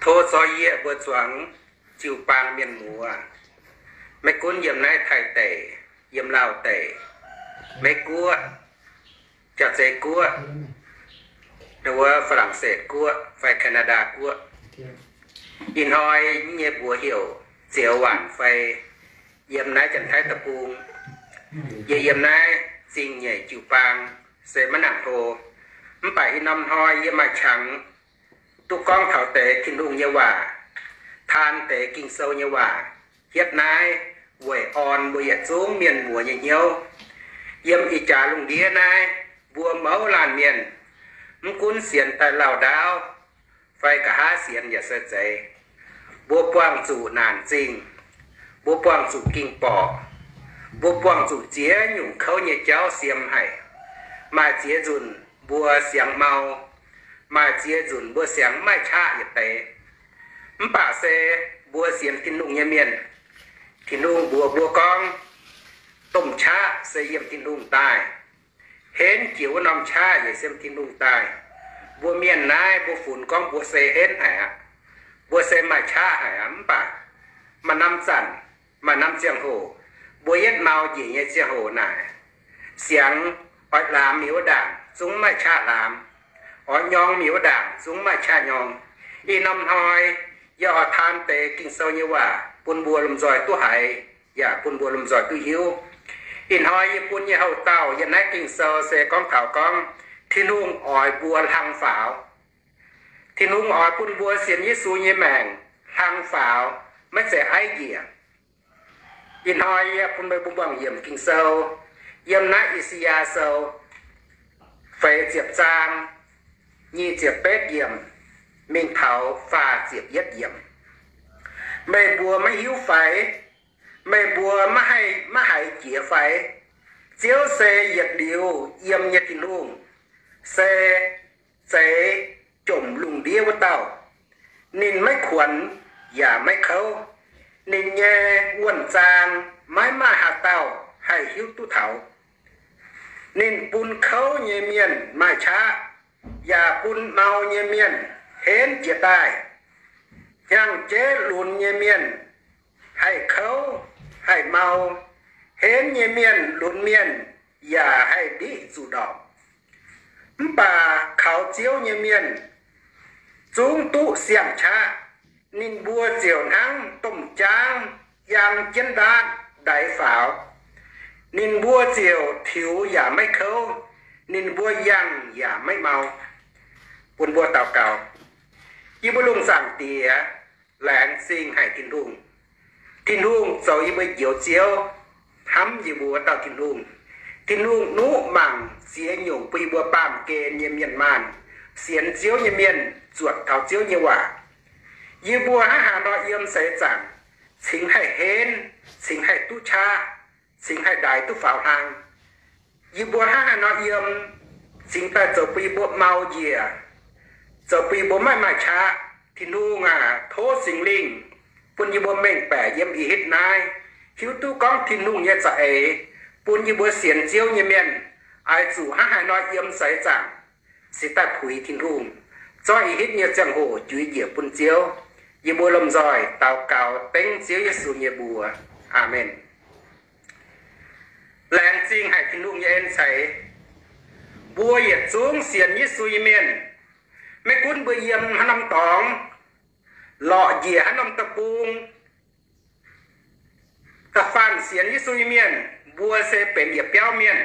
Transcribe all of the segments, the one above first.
Tov zorqv yie mbuo zuangx jiu-baang mienh muoz, maiv gunv yiem naaiv Taiv deic, yiem Laauv deic, Meiv Guoqv, Jauv-Zei Guoqv, wuov Faa^lan^setv Guoqv fai Canada Guoqv. Ih hnoi nyei mbuox heuc Zioux Waanc fai yiem naaiv Janx-Taiv deic-bung. Yie yiem naaiv zingh nyeic jiu-baang se maiv nangc hlo. Mv baac ih norm hnoi yie maaih qangx duqv gorngv taux deix Tin-Hungh nyei waac, taan deix Ging-Sou nyei waac hietv naaiv, weic orn mbuo yietc zungv mienh muoz nyei hnyouv. Yiem ih jaax lungh ndiev naaiv, mbuo mouz laanh mienh, mv gunv sienx daaih lauh ndaauv fai nqa'haav sienx yaac se zeiz, mbuo buangh zuqc naanc zingh, mbuo buangh zuqc ging-borqc, mbuo buangh zuqc ziex nyungc kouv nyei jauv siem haic. Maaih ziex nzunc mbuo siangx mau, maaih ziex nzunc mbuo siangx maiv maaih qaqv yietc deix. Mv baac se mbuo sienx Tin-Hungh nyei mienh, Tin-Hungh mbuox mbuo gorngv, domh qaqv se yiem Tin-Hungh daaih. Henv jiex wuov norm qaqv yaac yiem Tin-Hungh daaih. Mbuo mienh naaiv mbuo funx gorngv mbuo se henv haic aqv, mbuo se maaih qaqv haic aqv. Mv baac maaih norm zanc, maaih norm ziangh hoc, mbuo yietv mau njiec nyei ziangh hoc naaic, siangx oix laamx mingh wuov ndaangc zungv maaih qaqv laamx, oix nyorng mingh wuov ndaangc zungv maaih qaqv nyorng. Ih norm hnoi yie oix taan deix Ging-Sou nyei waac bun mbuo lomh nzoih duqv haiz, yaac bun mbuo lomh nzoih duqv hiuv. Ih hnoi yie bun nyei houv dauh yiem naaiv Ging-Sou se gorngv taux gorngv Tin-Hungh oix mbuo hlang faaux. Tin-Hungh oix bun mbuo sienx Yesu nyei maengc hlang faaux, maiv zeiz aiv njiec. Ih hnoi yie bun meih mbuo buangh yiemc Ging-Sou yiem naaiv I^saa^yaa Sou feix ziepc zaang nyic ziepc betv yiemc mingh taux faah ziepc yietv yiemc. Meih mbuo maiv hiuv fai? Meih mbuo maiv haiz jiex fai? Ziouv se yietc liuz yiem nyei Tin-Hungh, se zeix jomc lungh ndiev wuov dauh. Ninh maiv kuonx yaac maiv kouv. Ninh nyei wuonh zaang maiv maaih haaix dauh haih hiuv duqv taux. Ninh bun kouv nyei mienh maaih qaqv, yaac bun mau nyei mienh henv jiez daaih. Hnyangx-jeiv lunx nyei mienh haih kouv, haih mau. Henv nyei mienh lunx mienh yaac haih ndiqv zuqc ndorpc. Mv baac kaux Ziouv nyei mienh zungv duqv siang-qaqv. Ninh mbuo ziouc hnangv domh jaangv yang jienv ndaatv ndaix faaux. Ninh mbuo ziouc tiux yaac maiv kouv, ninh mbuo yangh yaac maiv mau. Bun mbuo daux gaux. Yie mbuo lungh zaangc Diex, laengz zingh haic Tin-Hungh. Tin-Hungh zoux yie mbuo Njoux Ziouv, hnamv yie mbuo dauh Tin-Hungh. Tin-Hungh nuqv mangc ziex nyungc bun yie mbuo baamh gen nyei mienh maanh, sienx Ziouv nyei mienh zuotc taux Ziouv nyei waac. Yie mbuo hnangv haaix nor yiem seix zaangc cingx haih henv, cingx haih duqv qaqv, cingx haih ndaix duqv faaux hlang. Yie mbuo hnangv haaix nor yiem cingx daaih zoux bun yie mbuo mau njiec, zoux bun yie mbuo maiv maaih qaqv. Tin-Hungh aac, tov Singx Lingh bun yie mbuo mengh baeqc yiem ih hitv naaiv, hiuv duqv gorngv Tin-Hungh nyei za'eix bun yie mbuo sienx Ziouv nyei mienh oix zuqc hnangv haaix nor yiem seix zaangc, cingx daaih puix Tin-Hungh, zorqv ih hitv nyei ziangh hoc juix njiec bun Ziouv. Yie mbuo lomh nzoih daux gaux dengv Ziouv Yesu nyei mbuox. Aamen. Laengz zingh haic Tin-Hungh nyei en ceix. Mbuo yietc zungv sienx Yesu nyei mienh, maiv gunv mbuo yiem haaix norm dorngx, lorqc njiec haaix norm deic-bung, da'faanh sienx Yesu nyei mienh, mbuo se benx yietc biauv mienh.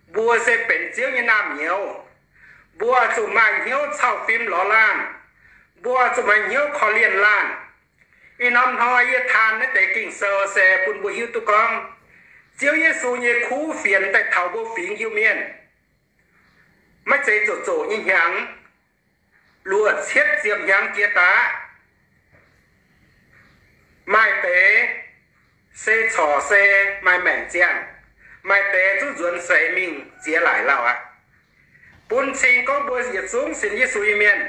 Mbuo se benx Ziouv nyei naamh nyouz. Mbuo zuqc maaih hnyouv cau fim lorz laanh. Mbuo zuqc maaih hnyouv korv-lienh laanh. Ih norm hnoi yie taan naaiv deix Ging-Sou se bun mbuo hiuv duqv gorngv Ziouv Yesu nyei kuv fienx daaih taux mbuo fingx Iu-Mienh. Maiv zeiz zoqc zoqc nyei hnyangx, luoqc cietv ziepc hnyangx jiex daaih. Maaih deix se corc se maaih maengc ziangh, maaih deix zungv nzuonx seix mingh ziex laaic lauh aqv. Bun cing gorngv mbuo yietc zungv sienx Yesu nyei mienh,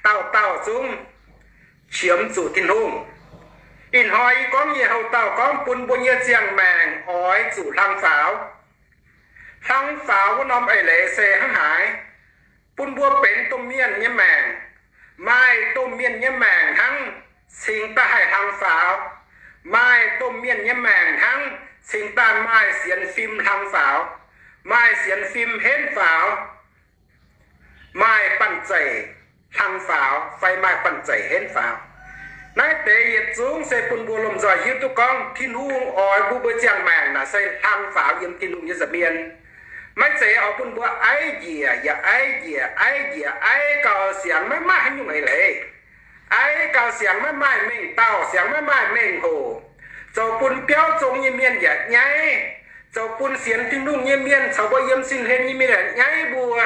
dauh dauh zungv qiemx zuqc Tin-Hungh. Ih hnoi yie gorngv nyei houh dauh gorngv bun mbuo nyei ziangh maengc oix zuqc hlang faaux. Hlang faaux wuov norm eix leiz se hnangv haaix? Bun mbuo benx domh mienh nyei maengc, Maaih domh mienh nyei maengc hnangv cingx daaih haih hlang faaux. Maaih domh mienh nyei maengc hnangv cingx daaih maaih sienx fim hlang faaux, maaih sienx fim henv faaux, maaih banh zeic hlang faaux fai maaih banh zeic henv faaux. Naaiv deix yietc zungv se bun mbuo lomh nzoih hiuv duqv gorngv Tin-Hungh oix mbuo mbuo ziangh maengc naaic se hlang faaux yiem Tin-Hungh nyei nza'hmien. Maiv zeiz oix bun mbuo aiv njiec yaac aiv njiec, aiv njiec aiv gau siangx maiv maaih haaix nyungc eix leiz. Aiv gau siangx maiv maaih mengh dauh, siangx maiv maaih mengh hoc. Zoux bun biauv zong nyei mienh yaac nyaiv. Zoux bun sienx Tin-Hungh nyei mienh caux mbuo yiem sin hlen nyei mienh yaac nyaiv mbuo.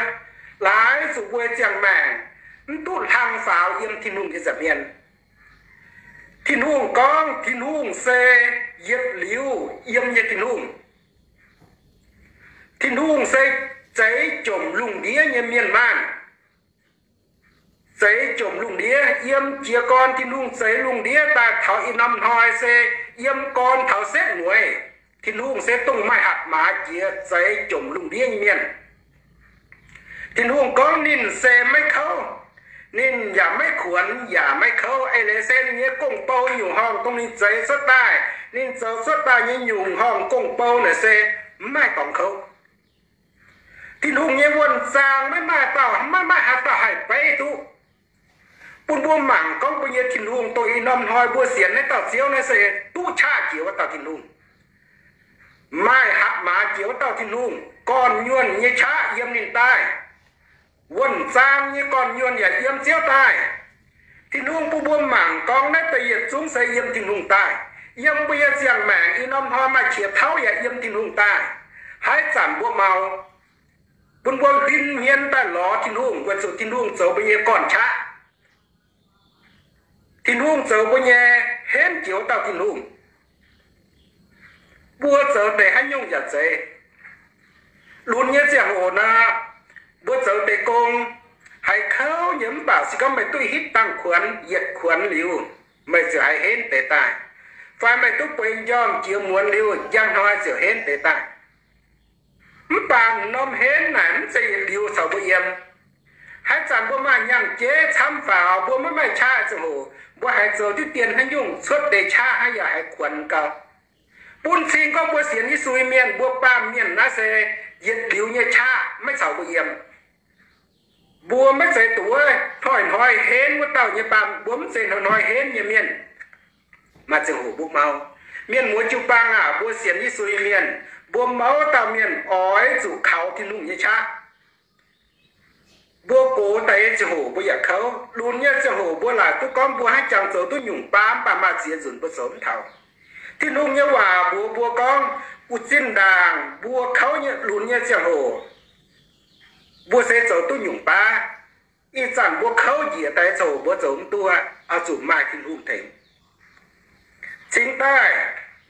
Laaix zuqc mbuo ziangh maengc mv duqv hlang faaux yiem Tin-Hungh nyei nza'hmien. Tin-Hungh gorngv Tin-Hungh se yietc liuz yiem nyei Tin-Hungh. Tin-Hungh se zeix jomc lungh ndiev nyei mienh maanh. Zeix jomc lungh ndiev, yiem jiez gorn Tin-Hungh zeix lungh ndiev daaih taux ih norm hnoi se yiem gorn taux setv mueiz. Tin-Hungh se dongh maaih hatc maaz jiex zeix jomc lungh ndiev nyei mienh. Tin-Hungh gorngv ninh se maiv kouv, ninh yaac maiv kuonx yaac maiv kouv. Eix leiz se ninh nyei gong-bou nyungc horngh dongh ninh zeix cuotv daaih, ninh zoux cuotv daaih nyei nyungc horngh gong-bou naaic se mv maaih dorngx kouv. Tin-Hungh nyei wuonh zaang maiv maaih dauh, maiv maaih haaix dauh haih beiv duqv. Bun mbuo mangc gorngv mbuo nyei Tin-Hungh, dongh ih norm hnoi mbuo sienx naaiv dauh Ziouv naaiv se duqv qaqv jiex wuov dauh Tin-Hungh, maaih hatc maaz jiex wuov dauh Tin-Hungh, gorn-nyuonh nyei qaqv yiem ninh daaih. Wuonh zaang nyei gorn-nyuonh yaac yiem Ziouv daaih. Tin-Hungh bun mbuo mangc gorngv naaiv deix yietc zungv se yiem Tin-Hungh daaih. Yiem mbuo nyei ziangh maengc ih norm hnoi maaih qiex tauv yaac yiem Tin-Hungh daaih. Haaix zanc mbuo mau, bun mbuo huin hmien daaih lorz Tin-Hungh, weic zuqc Tin-Hungh zoux mbuo nyei gorn-qaqv. Tin-Hungh zoux mbuo nyei henv jiex wuov dauh Tin-Hungh. Mbuo zoux deix haaix nyungc yaac zeiz. Lunx nyei ziangh hoc nor, mbuo zoux deix gong, haiz kouv nyei mv baac se gorngv meih duqv hitv dangh kuonx, yietc kuonx liuz, meih ziouc haiz henv deix daaih. Fai meih duqv bueix m'njormh jiex muonz liuz, njang hnoi ziouc henv deix daaih. Mv baac norm henv naaic mv zeiz yietc liuz caux mbuo yiem. Haaix zanc mbuo maaih nyangh jeiv camv faaux, mbuo maiv maaih qaqv ziangh hoc, mbuo haiz zoux diqv dien haaix nyungc cuotv deix qaqv hnangv yaac haiz kuonx gau. Bun cing gorngv mbuo sienx Yesu nyei mienh, mbuo baamh mienh naaiv se yietc liuz nyei qaqv maiv caux mbuo yiem. Mbuo maiv zeiz duqv wuov hnoi-hnoi henv wuov dauh nyei baamh, mbuo mv zeiz hnoi-hnoi henv nyei mienh. Maaih ziangh hoc mbuo mau, mienh muoz jiu-baang aac, mbuo sienx Yesu nyei mienh, mbuo mouz dauh mienh oix zuqc kaux Tin-Hungh nyei qaqv. Mbuo gox daaih nyei ziangh hoc mbuo yaac kouv. Lunx nyei ziangh hoc mbuo laaic duqv gorngv mbuo haaix jangx zoux duqv nyungc baav, mv baac maaih ziex nzunc mbuo zoux mv taux. Tin-Hungh nyei waac mbuox mbuo gorngv, wuov zinh ndaangc mbuo kouv nyei lunx nyei ziangh hoc, mbuo se zoux duqv nyungc baav. Ih zanc mbuo kouv njiec daaih nyei ziangh hoc mbuo zoux mv duqv, oix zuqc maaih Tin-Hungh tengx. Cingx daaih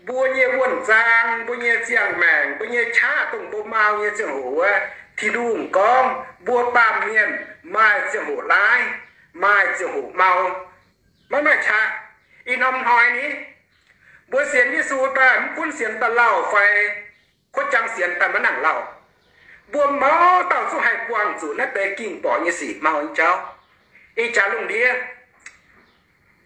mbuo nyei wuonh zaang, mbuo nyei ziangh maengc, mbuo nyei qaqv dongh mbuo mau nyei ziangh hoc wuov, Tin-Hungh gorngv mbuo baamh mienh maaih ziangh hoc laaiv, maaih ziangh hoc mau, maiv maaih qaqv. Ih norm hnoi ni, mbuo sienx Yesu daaih mv gunv sienx daaih lauh fai kuotv jangv sienx daaih maiv nangc lauh, mbuo mouz dauh zungv haih buangh zuqc naaiv deix ging-borqc nyei sic mau nyei jauv. Ih jaax lungh ndiev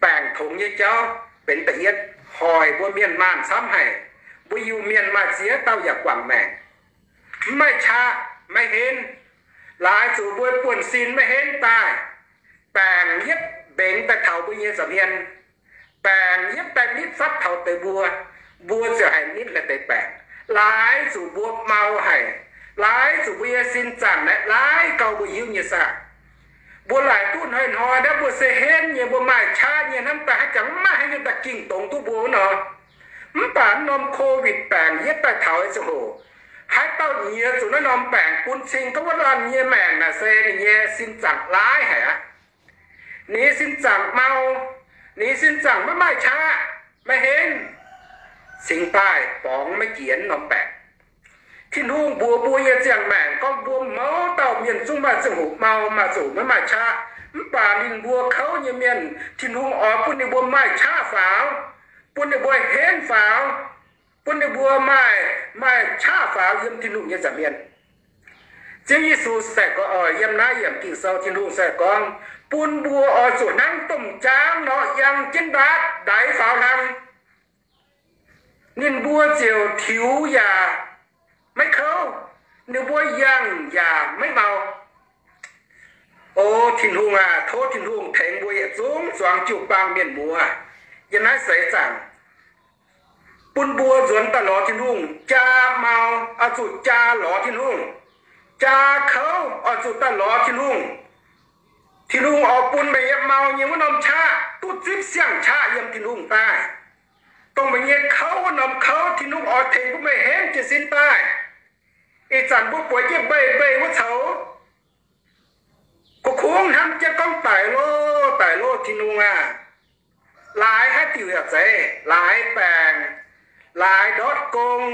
baengc tongx nyei jauv benx da'yietv, hoic mbuo mienh maanh camv haic. Mbuo Iu-Mienh maaih ziex dauh yaac guangc maengc, mv maaih qaqv, maiv henv. Laaix zuqc mbuo buonv-sin maiv henv daaih, baengc yietv mbengx daaih taux mbuo nyei nza'hmien, baengc yietv daaih nitv fatv taux deix mbuo, mbuo ziouc haih nitv naaiv deix baengc. Laaix zuqc mbuo mau haic, laaix zuqc mbuo nyei sin zaangc naaiv laaix gau mbuo hiuv nyei saah. Mbuo laaic duqv hnoi-hnoi naaiv mbuo se henv nyei, mbuo maaih qaqv nyei, hnamv daaih haaix jangx maiv maaih haaix nyungc daaih ging dongz duqv mbuo wuov nor. Mv baac naaiv norm Covid baengc yietv daaih taux nyei ziangh hoc, haaix dauh nyiex zuqc naaiv norm baengc bun cing gorngv wuov laanh nyei maengc naaic se ninh nyei sin zaangc laaix haic aqv. Ninh nyei sin zaangc mau, ninh nyei sin zaangc maiv maaih qaqv, maiv henv, cingx daaih borngz maiv jiex norm baengc. Tin-Hungh mbuox mbuo nyei ziangh maengc gorngv mbuo mouz dauh mienh zungv maaih ziangh hoc mau, maaih ziangh hoc maiv maaih qaqv. Mv baac ninh mbuo kouv nyei mienh, Tin-Hungh oix bun ninh mbuo maaih qaqv faaux, bun ninh mbuo henv faaux, bun ninh mbuo maaih, maaih qaqv faaux yiem Tin-Hungh nyei nza'hmien. Ziouv Yesu se gorngv, oix yiem naaiv yiemc Ging-Sou Tin-Hungh se gorngv, bun mbuo oix zuqc hnangv domh jaang nor yangh jienv ndaatv ndaix faaux hlang. Ninh mbuo ziouc tiux yaac maiv kouv, ninh mbuo yangh yaac maiv mau. O Tin-Hungh aac, tov Tin-Hungh tengx mbuo yietc zungv zuangx jiu-baang mienh muoz yiem naaiv seix zaangc, bun mbuo nzuonx daaih lorz Tin-Hungh. Jaa mau oix zuqc jaa lorz Tin-Hungh. Jaa kouv oix zuqc daaih lorz Tin-Hungh. Tin-Hungh oix bun meih nyei mau nyei wuov norm qaqv duqv zipv siang-qaqv yiem Tin-Hungh daaih. Dongh meih nyei kouv wuov norm kouv, Tin-Hungh oix tengx bun meih henv jiez sin daaih. Ih zanc mbuo bueix jienv mbei mbei wuov coux, kungx kungx hnamv jienv gorngv, Daic loh, daic loh, Tin-Hungh aah! Laaix haaix diuc yaac zeiz, laaix baengc, laaix ndortv gong,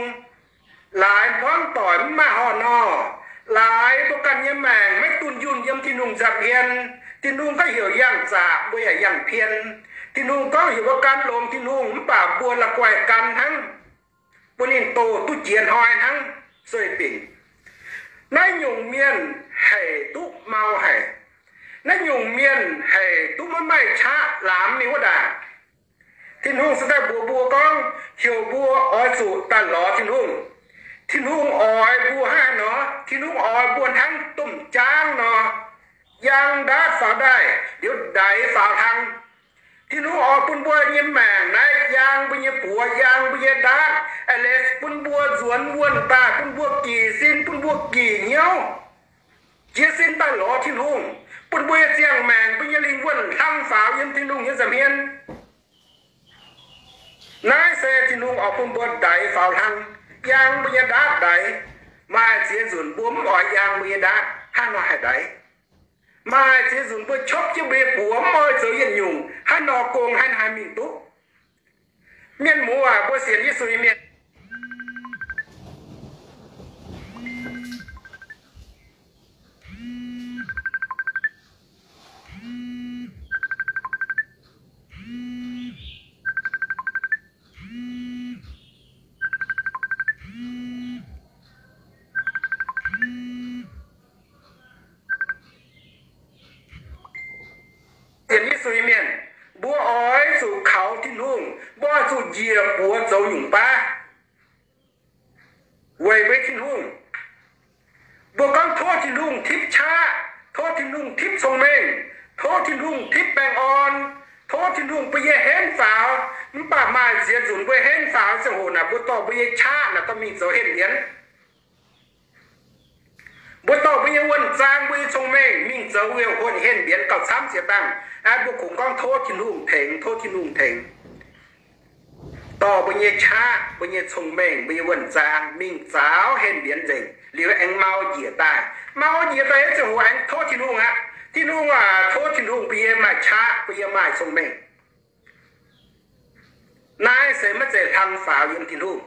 laaix hmuangv doic mv maaih horh nor, laaix mbuo ganh nyei maengc maiv dunh yunh yiem Tin-Hungh nza'hmien. Tin-Hungh gorngv heuc yangh zaqc, mbuo yaac yangh pien. Tin-Hungh gorngv heuc mbuo gan longx Tin-Hungh, mv baac mbuo la'guaih gan hnangv, bun ninh doh duqv jiex hnoi hnangv, sueih binc. Naaiv nyungc mienh haic duqv mau haic. Naaiv nyungc mienh haic duqv maiv maaih qaqv laamz mingh wuov ndaangc. Tin-Hungh se daaih mbuox mbuo gorngv heuc mbuo oix zuqc daaih lorz Tin-Hungh. Tin-Hungh oix mbuo hnangv haaix nor? Tin-Hungh oix mbuo hnangv domh jaang nor, yangh ndaatv faaux ndaaih liuz ndaix faaux hlang. Tin-Hungh oix bun mbuo nyei maengc naaiv yangh mbuo nyei buoz, yangh mbuo nyei ndaatv, a'leiz bun mbuo nzuonx wuonh daaih, bun mbuo gec sin, bun mbuo gec hnyouv, jiez sin daaih lorz Tin-Hungh, bun mbuo nyei ziangh maengc, mbuo nyei lingh wuonh hlang faaux yiem Tin-Hungh nyei nza'hmien. Naaiv se Tin-Hungh oix bun mbuo ndaix faaux hlang, yangh mbuo nyei ndaatv ndaix. Maaih ziex nzunc mbuo mv oix yangh mbuo nyei ndaatv, hnangv nor haih ndaix. Maaih ziex nzunc mbuo qopv jienv mbuo nyei buoz mv oix zoux yietc nyungc, hnangv nor gong hnangv haaix mingh duqv? Mienh muoz aac, mbuo sienx Yesu nyei mienh, sienx Yesu nyei mienh, mbuo oix zuqc kaux Tin-Hungh, mbuo oix zuqc njiec buoz zoux nyungc baav weic mbuo nyei Tin-Hungh. Mbuo gorngv tov Tin-Hungh tipv qaqv, tov Tin-Hungh tipv cong-mengh, tov Tin-Hungh tipv baengh orn, tov Tin-Hungh bun yie henv faaux. Mv baac maaih ziex nzunc mbuo henv faaux ziangh hoc naaic, mbuo dorh mbuo nyei qaqv naaic dorh mingh zoux henh mbienx. Mbuo dorh mbuo nyei wuonh zaang, mbuo nyei cong-mengh mingh zoux wuov hon henh mbienx gauh camv ziex dangh. Aa, mbuo kungx gorngv tov Tin-Hungh tengx, tov Tin-Hungh tengx. Dorh mbuo nyei qaqv, mbuo nyei cong-mengh, mbuo nyei wuonh zaang mingh zaaux henh mbienx nzengc liuz aengx mau njiec daaih. Mau njiec daaih ziangh hoc aengx tov Tin-Hungh aqv. Tin-Hungh aac, tov Tin-Hungh bun yie maaih qaqv, bun yie maaih cong-mengh. Naaiv se maiv zeiz hlang faaux yiem Tin-Hungh.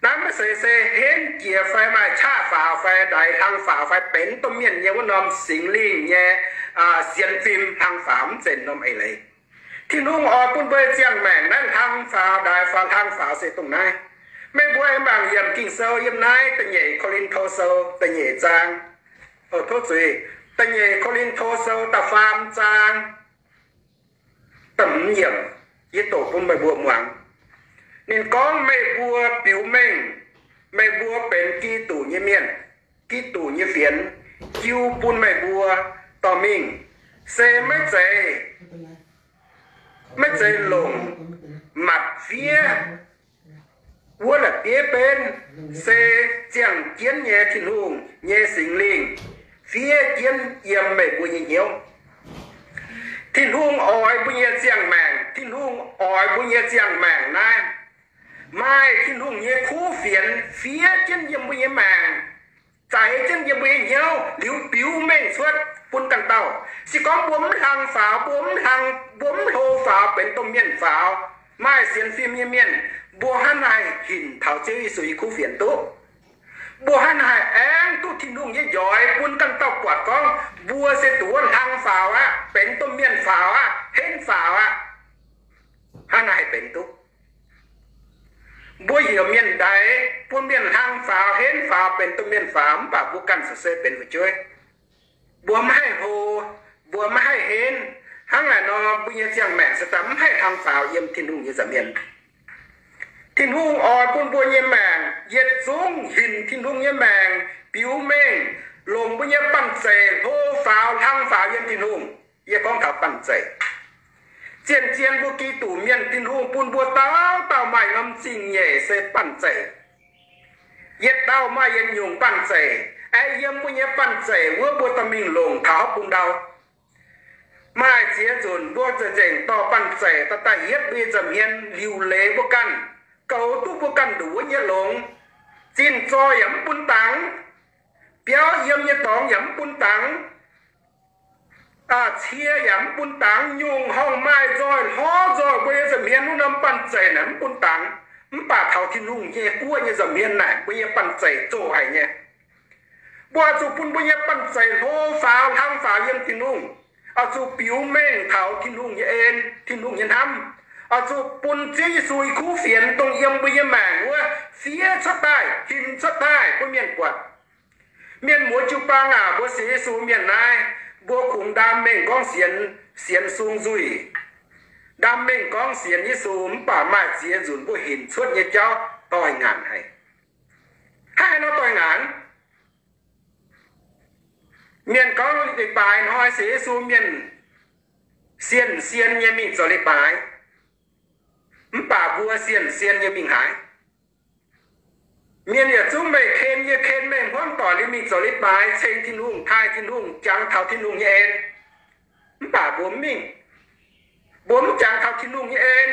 Naaiv maiv zeiz se henv jiex fai maaih qaqv faaux fai ndaix hlang faaux fai benx domh mienh nyei wuov norm Singx Lingh nyei sienx fim hlang faaux, mv zeiz norm eix leiz. Tin-Hungh oix bun mbuo ziangh maengc naaiv hlang faaux ndaix faaux hlang faaux se dongh naaiv. Meih mbuo aengx mangc yiem Ging-Sou yiem naaiv da'nyeic Ko^lin^to Sou da'nyeic zaang. Tov zuiz, da'nyeic Ko^lin^to Sou da'faam zaang. Da'hmz yiemc, yie doqc bun meih mbuo muangx. Ninh gorngv, meih mbuo biux mengh meih mbuo benx Giduc nyei mienh, Giduc nyei fienx jiu bun meih mbuo dorh mingh, se maiv zeiz, maiv zeiz longc matc fiev wuov la'bieiv benv, se ziangh jienv nyei Tin-Hungh nyei Singx Lingh fiev jienv yiem meih mbuo nyei hnyouv. Tin-Hungh oix mbuo nyei ziangh maengc, Tin-Hungh oix mbuo nyei ziangh maengc naaiv maaih Tin-Hungh nyei kuv fienx fiev jienv yiem mbuo nyei maengc, zaiv jienv yiem mbuo nyei hnyouv liuz biux mengh cuotv bun ganh dauh. Se gorngv mbuo mv hlang faaux, mbuo mv hlang, mbuo mv hlo faaux benx domh mienh faaux, maaih sienx fim nyei mienh, mbuo hnangv naaic hinc taux Ziouv Yesu nyei kuv fienx duqv? Mbuo hnangv naaic haih aengv duqv Tin-Hungh nyei njoix bun ganh dauh buatc gorngv mbuo se duqv hlang faaux aqv, benx domh mienh faaux aqv, henv faaux aqv? Hnangv naaic haih benx duqv? Mbuo heuc mienh ndaix, bun mienh hlang faaux, henv faaux, benx domh mienh faaux, mv baac mbuo ganh se benx fu'jueiv. Mbuo maiv haih hlo, mbuo maiv haih henv. Hnangv naaic nor, mbuo nyei ziangh maengc se daaih mv haih hlang faaux yiem Tin-Hungh nyei nza'hmien. Tin-Hungh oix bun mbuo nyei maengc yietc zungv hinc Tin-Hungh nyei maengc biux mengh, longc mbuo nyei banh zeic hlo faaux, hlang faaux yiem Tin-Hungh. Yie gorngv taux banh zeic. Zien-zien mbuo Giduc mienh, Tin-Hungh bun mbuo dauh dauh maaih norm zingh nyeic se banh zeic. Yietc dauh maaih yietc nyungc banh zeic. Aeqv, yiem mbuo nyei banh zeic wuov mbuo dorh mingh longc taux hopv bung ndau. Maaih ziex nzunc mbuo nzengc dorh banh zeic daaih daaih hietv mbuo nyei nza'hmien, liuc leiz mbuo ganh, goux duqv mbuo ganh nduqc wuov nyei longx. Zinh zoih yaac mv bun dangx, biauv yiem nyei dorngx yaac mv bun dangx, cie yaac mv bun dangx, nyungc horngh maaih nzoih hlorv nzoih mbuo nyei nza'hmien wuov norm banh zeic naaic mv bun dangx. Mv baac taux Tin-Hungh nyei guoqv nyei nza'hmien naaic, mbuo nyei banh zeic zoqc haic nyei. Mbuo zuqc bun mbuo nyei banh zeic hlo faaux, hlang faaux yiem Tin-Hungh, oix zuqc biux mengh taux Tin-Hungh nyei en, Tin-Hungh nyei hnamv, oix zuqc bun Ziouv Yesu i kuv fienx dongh yiem mbuo nyei maengc wuov fiev cuotv daaih, hinc cuotv daaih bun mienh buatc. Mienh muoz jiu-baang aac, mbuo sienx Yesu mienh naaiv, mbuo kungx ndaam mengh gorngv sienx, sienx sung nzuih, ndaam mengh gorngv sienx Yesu, mv baac maaih ziex nzunc mbuo hinc cuotv nyei jauv doix-ngaanc haic. Hnangv haaix nor doix-ngaanc? Mienh gorngv leiz-baaix hnoi sienx Yesu mienh sienx sien nyei mingh zoux leiz-baaix, mv baac mbuo sienx sien nyei mingh haaix? Mienh yietc zungv meih ken yie ken, meih hmuangv doic liuz mingh zoux leiz-baaix, ceng Tin-Hungh, taaih Tin-Hungh, jangx taux Tin-Hungh nyei en. Mv baac mbuo mv mingh. Mbuo mv jangx taux Tin-Hungh nyei en.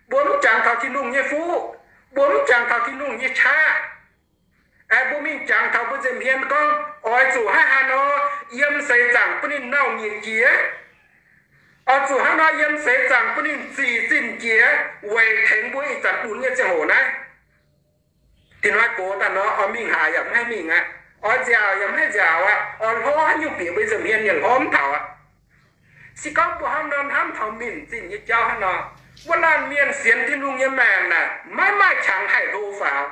Mbuo mv jangx taux Tin-Hungh nyei fuqv. Mbuo mv jangx taux Tin-Hungh nyei qaqv. Aengx mbuo mingh jangx taux mbuo nza'hmien gorngv, oix zuqc hnangv haaix nor yiem seix zaangc bun ninh nauc nyieqc jiex. Oix zuqc hnangv nor yiem seix zaangc bun ninh zic zinh jiex, weic tengx mbuo ih zanc lunx nyei ziangh hoc naaiv. Tin-Hungh gox daaih nor, oix mingh haaix yaac mv haih mingh aqv. Oix nziaauc yaac mv haih nziaauc aqv. Oix hlorv haaix nyungc bieqc mbuo nza'hmien yaac hlorv mv taux aqv. Se gorngv mbuo hnangv nor hnamv taux minc zinh nyei jauv hnangv nor, wuov laanh mienh sienx Tin-Hungh nyei maengc naaic, maiv maaih qangx haih hlo faaux,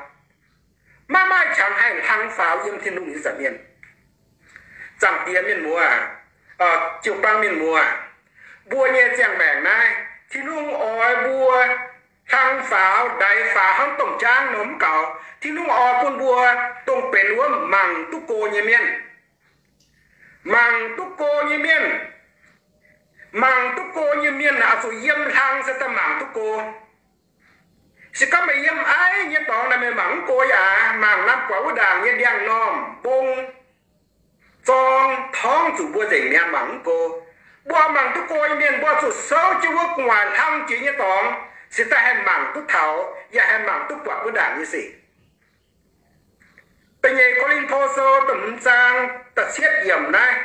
maiv maaih qangx haih hlang faaux yiem Tin-Hungh nyei nza'hmien. Zaangc Diex, mienh muoz, jiu-baang mienh muoz, mbuo nyei ziangh maengc naaiv, Tin-Hungh oix mbuo hlang faaux, ndaix faaux hnangv domh jaangv nor mv gaux. Tin-Hungh oix bun mbuo dongh benx wuov mangc duqv go nyei mienh. Mangc duqv go nyei mienh. Mangc duqv go nyei mienh oix zuqc yiem hlang se daaih mangc duqv go. Se gorngv meih yiem aiv nyei dorngx naaic, meih mangc mv go yaac mangc naaiv buatc wuov ndaangc nyei ndiangx-normh, mbong, zorng, torngv zuqc mbuo nzengc mi'aqv, mangc mv go. Mbuo mangc duqv go nyei mienh, mbuo zuqc souv jienv wuov gu'nguaaic hlang jiex nyei dorngx, se daaih haih mangc duqv taux yaac haih mangc duqv buatc wuov ndaangc nyei sic. Da'nyeic Ko^lin^to Sou da'hmz zaang da'cietv yiemc naaiv.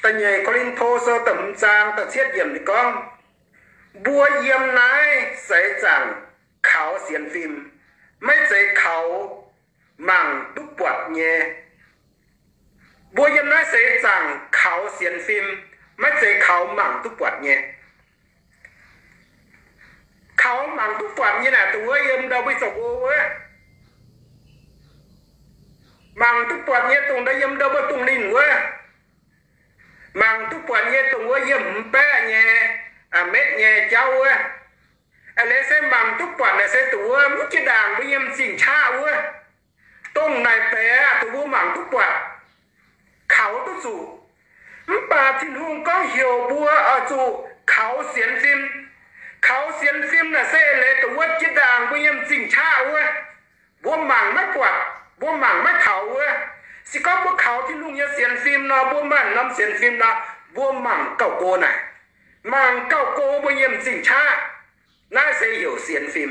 Da'nyeic Ko^lin^to Sou da'hmz zaang da'cietv yiemc ninh gorngv, mbuo yiem naaiv seix zaangc kaux sienx fim, maiv zeiz kaux mangc duqv buatc nyei. Mbuo yiem naaiv seix zaangc kaux sienx fim, maiv zeiz kaux mangc duqv buatc nyei. Kaux mangc duqv buatc nyei naaic, dongh wuov yiem ndau mbuo zoux go wuov. Mangc duqv buatc nyei dongh ndau yiem ndau mbuo dongh linh wuov. Mangc duqv buatc nyei dongh wuov yiem hmz baeqv nyei, metv nyei jauv wuov. Aa, leiz se mangc duqv buatc naaic se dongh wuov mv jiex ndaangc mbuo yiem m'zing qaqv wuov. Dongh naaic deix aqv, dongh mbuo mangc duqv buatc, kaux duqv zuqc. Mv baac Tin-Hungh gorngv heuc mbuo oix zuqc kaux sienx fim. Kaux sienx fim naaic se leiz dongh wuov jiex ndaangc mbuo yiem m'zing qaqv wuov. Mbuo mangc maiv buatc, mbuo mangc maiv kaux wuov. Se gorngv mbuo kaux Tin-Hungh nyei sienx fim nor, mbuo maaih norm sienx fim nor, mbuo mangc gauh go naaic. Mangc gauh go mbuo yiem m'zing qaqv. Naaiv se heuc sienx fim.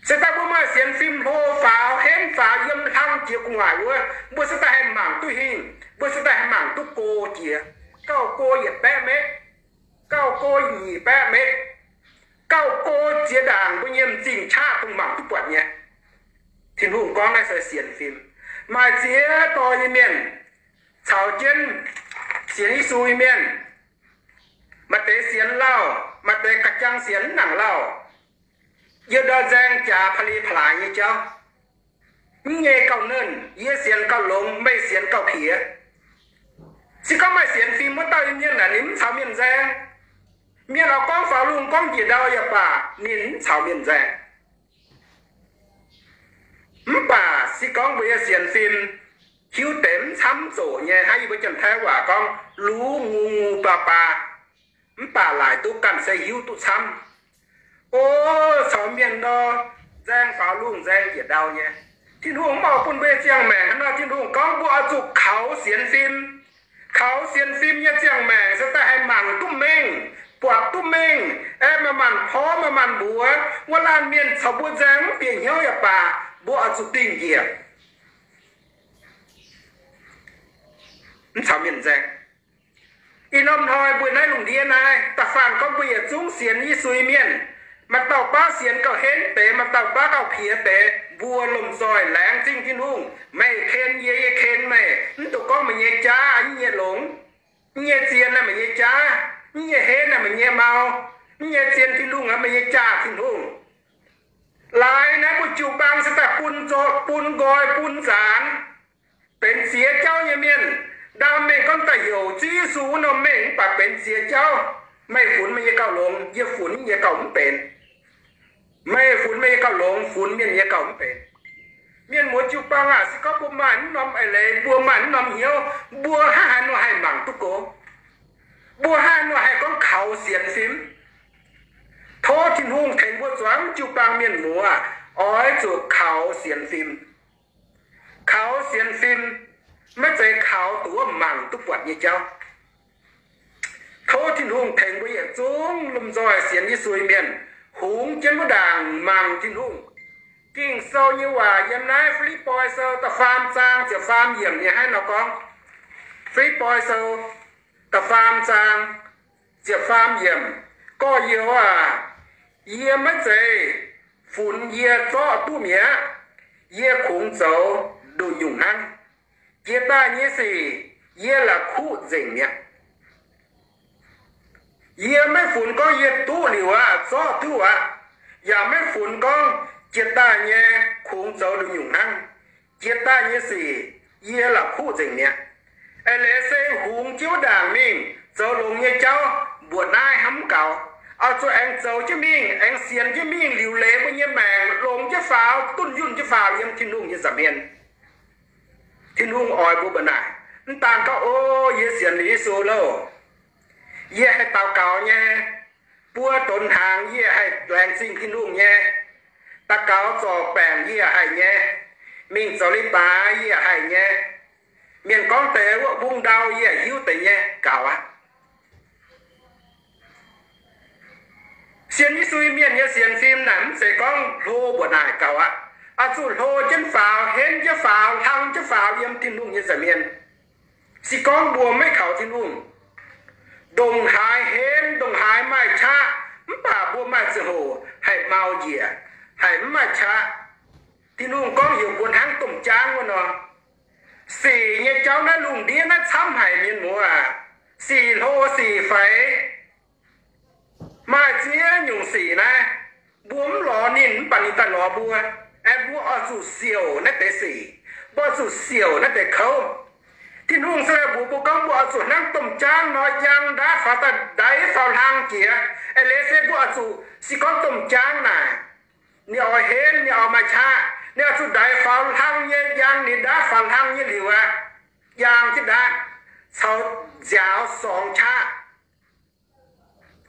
Se daaih mbuo maaih sienx fim hlo faaux, henv faaux, yiem hlang jiex gu'nguaaic wuov, mbuo se daaih haih mangc duqv hingh, mbuo se daaih haih mangc duqv go jiex. Gauh go yietc baeqv metv, gauh go nyic baeqv metv, gauh go jiex ndaangc mbuo nyei m'zing qaqv dongh mangc duqv buatc nyei. Tin-Hungh gorngv naaiv se sienx fim. Maaih ziex dorh nyei mienh caux jienv sienx Yesu nyei mienh, maaih deix sienx lauh, maaih deix ga'jang sienx mv nangc lauh. Yie ndau nzaeng jaax pa'li pa'laaix nyei jauv. Mv nyei gauh nernh, yie sienx gauh longx, meih sienx gauh piex. Se gorngv maaih sienx fim wuov dauh mienh naaic, ninh mv caux mienh nzaeng. Mienh oix gorngv faaux lungh, gorngv njiec ndau yaac baac, ninh mv caux mienh nzaeng. Mv baac se gorngv mbuo nyei sienx fim hiuv deix mv camv zoqc nyei, hnangv yie mbuo Janx-Taiv waac gorngv, luv ngu ngu baa baa, mv baac laaic duqv ganh se hiuv duqv camv. O, caux mienh nor, nzaeng faaux lungh, nzaeng njiec ndau nyei. Tin-Hungh mv oix bun mbuo nyei ziangh maengc hnangv nor. Tin-Hungh gorngv mbuo oix zuqc kaux sienx fim. Kaux sienx fim nyei ziangh maengc se daaih haih mangc duqv mengh, buatc duqv mengh, aeqv, maaih maanc porv, maaih maanc mbuox. Wuov laanh mienh caux mbuo nzaeng mv bieqc hnyouv yaac baac, mbuo oix zuqc dingh njiec, mv caux mienh nzaeng. Ih norm hnoi mbuo naaiv lungh ndiev naaiv, da'faanh gorngv mbuo yietc zungv sienx Yesu nyei mienh, maaih dauh baav sienx gauh henv deix, maaih dauh baav gauh piex deix, mbuo lomh nzoih laengz zingh Tin-Hungh. Meih ken yie, yie ken meih. Mv dungx gorngv meih nyei jaav yie nyei longx, yie nyei zien naaiv meih nyei jaav, yie nyei henv naaiv meih nyei mau, yie nyei zien Tin-Hungh aqv, meih nyei jaav Tin-Hungh. Laaix naaiv mbuo jiu-baang se daaih bun nqoi bun nzaanx, benx ziex jauv nyei mienh. Ndaam mengh gorngv daaih heuc Ziouv Yesu wuov norm mengh mv baac benx ziex jauv. Meih funx meih nyei gauh longx, yie funx yie nyei gauh mv benx. Meih funx meih nyei gauh longx, funx mienh nyei gauh mv benx. Mienh muoz jiu-baang aah, se gorngv mbuo maaih mv norm eix leiz, mbuo maaih mv norm hnyouv, mbuo hnangv haaix nor haih mangc duqv gox? Mbuo hnangv haaix nor haih gorngv kaux sienx fim? Tov Tin-Hungh tengx mbuo zuangx jiu-baang mienh muoz oix zuqc kaux sienx fim. Kaux sienx fim, maiv zeiz kaux duqv mangc duqv buatc nyei jauv. Tov Tin-Hungh tengx mbuo yietc zungv lomh nzoih sienx Yesu nyei mienh hungx jienv wuov ndaangc mangc Tin-Hungh. Ging-Sou nyei waac yiem naaiv Fi^lipv^poi Sou da'faam zaang ziepc faam yiemc nyei hnangv nor gorngv. Fi^lipv^poi Sou da'faam zaang ziepc faam yiemc. Gorx-youz aac, yie maiv zeiz funx yie zorqv duqv mi'aqv. Yie kungx zoux nduqc nyungc hnangv. Jiex daaih nyei sic yie la'kuqv nzengc mi'aqv. Yie maiv funx gorngv yie duqv liuz aqv, zorqv duqv aqv, yaac maiv funx gorngv jiex daaih nyei kungx zoux nduqc nyungc hnangv. Jiex daaih nyei sic yie la'kuqv nzengc mi'aqv. Eix leiz se hungx jienv wuov ndaangc mingh zoux longx nyei jauv, mbuoqc naaiv hnamv gaux. Oix zuqc aengx zoux jienv mingh, aengx sienx jienv mingh liuc leiz mbuo nyei maengc longx jienv faaux, dunh yunh jienv faaux yiem Tin-Hungh nyei nza'hmien. Tin-Hungh oix mbuo mbu'naaic, mv daan gorngv, O, yie sienx liuz Yesu loh, yie haih daux gaux nyei, buo donx hnaangx yie haih laengz zingh Tin-Hungh nyei, daux gaux zorc baengc yie haih nyei, mingh zoux leiz-baaix yie haih nyei, mienh gorngv deix wuov mbung ndau yie hiuv deix nyei, gaux aqv. Sienx Yesu mienh nyei sienx fim naaic mv zeiz gorngv hlo mbuoqc naaic gaux aqv. Oix zuqc hlo jienv faaux, henv jienv faaux, hlang jienv faaux yiem Tin-Hungh nyei nza'hmien. Se gorngv mbuo maiv kaux Tin-Hungh, ndongc haaix henv, ndongc haaix maaih qaqv, mv baac mbuo maaih ziangh hoc haih mau njiec, haih mv maaih qaqv. Tin-Hungh gorngv heuc mbuo hnangv domh jaangv wuov nor. Sic nyei jauv naaiv lungh ndiev naaiv camv haic, mienh muoz aac. Sic hlo sic faix, maaih ziex nyungc sic naaiv, mbuo mv lorz ninh mv baac ninh daaih lorz mbuo. Aeqv, mbuo oix zuqc siouc naaiv deix sic, mbuo oix zuqc siouc naaiv deix kouv. Tin-Hungh se mbuox mbuo gorngv mbuo oix zuqc hnangv domh jaangv nor, yangh ndaatv faaux daaih, ndaix faaux hlang jiex. Eix leiz se mbuo oix zuqc, se gorngv domh jaangv naaic, ninh oix henv, ninh oix maaih qaqv, ninh oix zuqc ndaix faaux hlang nyei, yangh ninh ndaatv faaux hlang nyei liuz aqv, yangh jienv ndaatv caux nziaaux sorngx qaqv.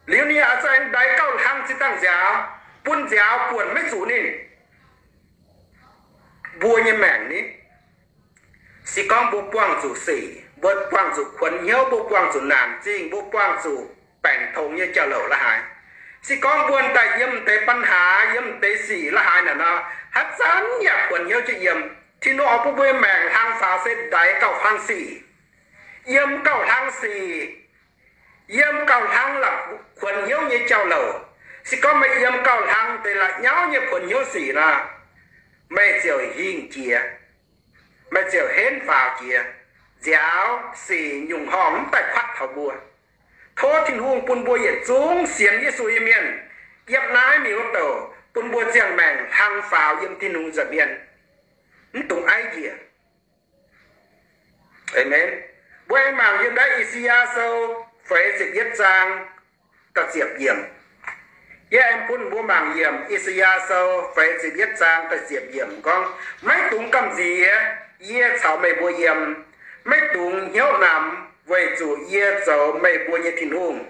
Liuz ninh oix zuqc aengx ndaix gauh hlang zinh dangh nziaaux, bun nziaaux buonc maiv zuqc ninh. Mbuo nyei maengc ni, se gorngv mbuo buangh zuqc sic, mbuo buangh zuqc kuonx hnyouv, mbuo buangh zuqc naanc zingh, mbuo buangh zuqc baengc tongx nyei jauv-louc la'haaix, se gorngv mbuo daaih yiem deix ปัญหา, yiem deix sic la'haaix naaic nor, haaix zanc yaac kuonx hnyouv jienv yiem. Tin-Hungh oix bun mbuo nyei maengc hlang faaux se ndaix gauh hlang sic, yiem gauh hlang sic, yiem gauh hlang la'kuonx hnyouv nyei jauv-louc. Se gorngv meih yiem gauh hlang deix la'nyauv nyei kuonx hnyouv sic nor, meih ziouc hingh jiex, meih ziouc henv faaux jiex, nziaaux sic nyungc horngh mv daaih kuatv taux mbuo. Tov Tin-Hungh bun mbuo yietc zungv sienx Yesu nyei mienh, yiem naaiv miuc douc bun mbuo ziangh maengc hlang faaux yiem Tin-Hungh nza'hmien, mv dungx aiv njiec. Aamen. Mbuo aengx mangc yiem naaiv I^saa^yaa Sou feix ziepc yietv zaang da'ziepc yiemc. Yie aengx bun mbuo mangc yiemc I^saa^yaa Sou feix ziepc yietv zaang da'ziepc yiemc gorngv, Maiv dungx gamh nziex, yie caux meih mbuo yiem. Maiv dungx hnyouv namx, weic zuqc yie zoux meih mbuo nyei Tin-Hungh.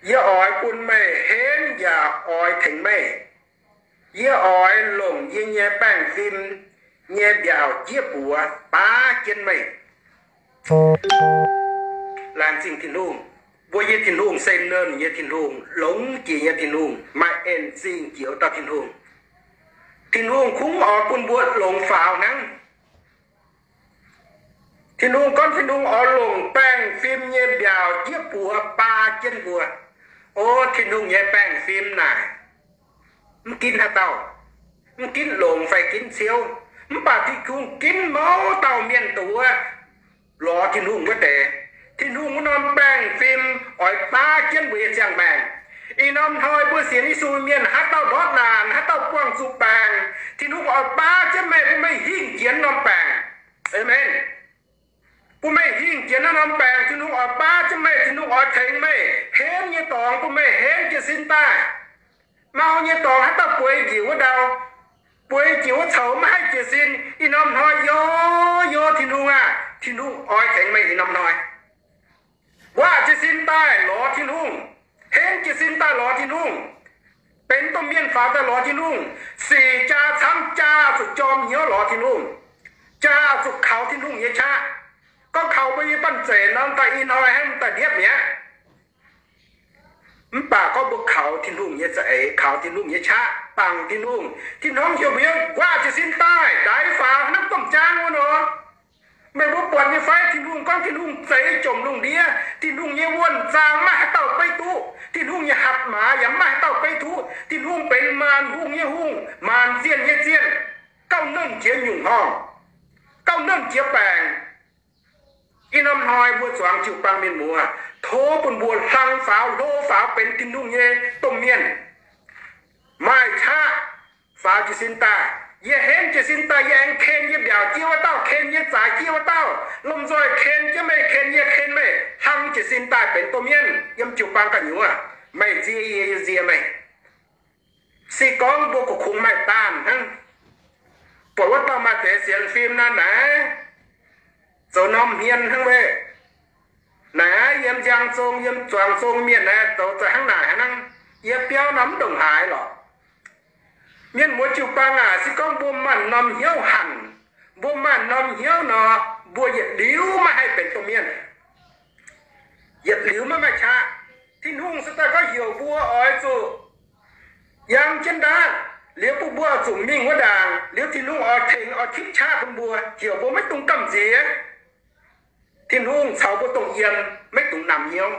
Yie oix bun meih henv yaac oix tengx meih. Yie oix longc yie nyei baengh fim nyei mbiaauc jieqv buoz baav jienv meih. Laengz zingh Tin-Hungh. Mbuo nyei Tin-Hungh se nernh nyei Tin-Hungh, longx jiex nyei Tin-Hungh, maaih en zingh jiex wuov dauh Tin-Hungh. Tin-Hungh kungx oix bun mbuo longx faaux hnangv. Tin-Hungh gorngv Tin-Hungh oix longc baengh fim nyei mbiaauc jieqv buoz baav jienv mbuo. O Tin-Hungh nyei baengh fim naaic, mv ginv haaix dauh, mv ginv longx fai ginv ciouv, mv baac Tin-Hungh ginv mouz dauh mienh dongh wuov lorz Tin-Hungh wuov deix. Tin-Hungh wuov norm baengh fim oix baav jienv mbuo nyei ziangh maengc. Ih norm hnoi mbuo sienx Yesu mienh, haaix dauh ndortv naanc, haaix dauh buangh zuqc baengc, Tin-Hungh oix baav jienv meih, bun meih hingh jiex norm baengc. Aamen. Bun meih hingh jiex naaiv norm baengc, Tin-Hungh oix baav jienv meih, Tin-Hungh oix tengx meih, henv nyei dorngx bun meih henv jiez sin daaih. Mau nyei dorngx haaix dauh bueix njiec wuov ndau, bueix njiec wuov coux maiv haih jiez sin. Ih norm hnoi yo, yo Tin-Hungh aah, Tin-Hungh oix tengx meih ih norm hnoi. Nquaqv jiez sin daaih lorz Tin-Hungh, henv jiez sin daaih lorz Tin-Hungh, benx domh mienh faaux daaih lorz Tin-Hungh, sic jaa camv jaa zuqc jorm hnyouv lorz Tin-Hungh, jaa zuqc kaux Tin-Hungh nyei qaqv. Gorngv kaux mbuo nyei banh zeic nor, daaih ih hnoi hnangv daaih ndiepv mi'aqv. Mv baac gorngv mbuo kaux Tin-Hungh nyei za'eix, kaux Tin-Hungh nyei qaqv, bangc Tin-Hungh, Tin-Hungh heuc mbuo nquaqv jiez sin daaih ndaix faaux hnangv domh jaang wuov nor. Meih mbuo buatc nyei fai? Tin-Hungh gorngv Tin-Hungh zeix jomc lungh ndiev. Tin-Hungh nyei wuonh zaang maiv haaix dauh beiv duqv. Tin-Hungh nyei hatc maaz yaac maiv haaix dauh beiv duqv. Tin-Hungh benx maanc hungh nyei Hungh, maanc zienh nyei zienh, gauh nernh jiex nyungc horngh, gauh nernh jiex baengc. Ih norm hnoi mbuo zuangx jiu-baang mienh muoz, tov bun mbuo hlang faaux, hlo faaux benx Tin-Hungh nyei domh mienh. Maaih qaqv faaux jiez sin daaih. Yie henv jiez sin daaih, yie aengx ken yie mbiaauc jiex wuov dauh, ken yie zaaix jiex wuov dauh. Lomh nzoih ken jienv meih, ken yie, ken meih, hlang jiez sin daaih benx domh mienh yiem jiu-baang gu'nyuoz. Meih nzie yie, yie nzie meih. Se gorngv mbuo kungx maaih daanh hnangv, buatc wuov dauh maaih deix sienx fim naaiv, naaiv zoux norm hmien hnangv meih. Naaiv yiem njang zong, yiem zuangx zong mienh naaiv zoux za'hnangv naaic hnangv, yie biauv norm mv ndongc haaix lorqc. Mienh muoz jiu-baang aac, se gorngv mbuo maaih norm hnyouv hanc, mbuo maaih norm hnyouv nor, mbuo yietc liuz maiv haih benx domh mienh. Yietc liuz maiv maaih qaqv. Tin-Hungh se daaih gorngv heuc mbuo oix zuqc yangh jienv ndaatv, liuz bun mbuo oix zuqc mingh wuov ndaangc, liuz Tin-Hungh oix tengx oix tipv qaqv bun mbuo, heuc mbuo maiv dungx gamh nziex. Tin-Hungh caux mbuo dongh yiem, maiv dungx namx hnyouv.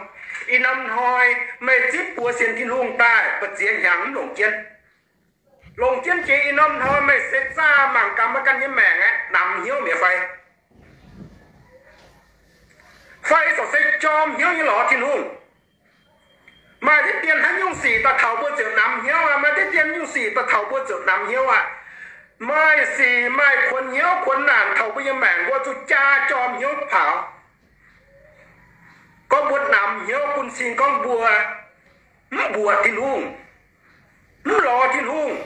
Ih norm hnoi meih zipv buoz sienx Tin-Hungh daaih, mbu'ziex hnyangx mv longc jienv. Longc jienv jiex ih norm hnoi meih se zaah mangc gaax meih ganh nyei maengc aeqv, namx hnyouv mi'aqv fai? Fai corc se jorm hnyouv nyei lorz Tin-Hungh? Maaih diqv dien haaix nyungc sic daaih taux mbuo ziouc namx hnyouv aqv. Maaih diqv dien nyungc sic daaih taux mbuo ziouc namx hnyouv aqv. Maaih sic maaih kuonx hnyouv kuonx naanc taux mbuo nyei maengc, mbuo zuqc jaa jorm hnyouv paaix. Gorngv mbuo namx hnyouv bun cing gorngv mbuo mv mbuoqc Tin-Hungh, mv lorz Tin-Hungh,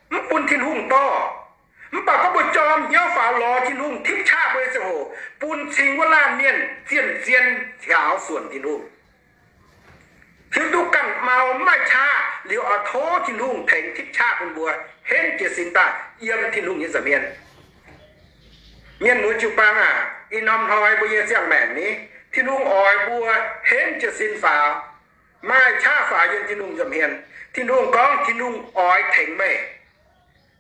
mv bun Tin-Hungh dorh. Mv baac gorngv mbuo jorm hnyouv faaux lorz Tin-Hungh tipv qaqv mbuo nyei ziangh hoc, bun cing wuov laanh mienh zien-zien hiaaux suonc Tin-Hungh. Hiuv duqv ganh mau mv maaih qaqv liuz oix tov Tin-Hungh tengx tipv qaqv bun mbuo henv jiez sin daaih yiem Tin-Hungh nyei nza'hmien. Mienh muoz jiu-baang aac, ih norm hnoi mbuo nyei ziangh maengc ni, Tin-Hungh oix mbuo henv jiez sin faaux, maaih qaqv faaux yiem Tin-Hungh nza'hmien. Tin-Hungh gorngv Tin-Hungh oix tengx meih.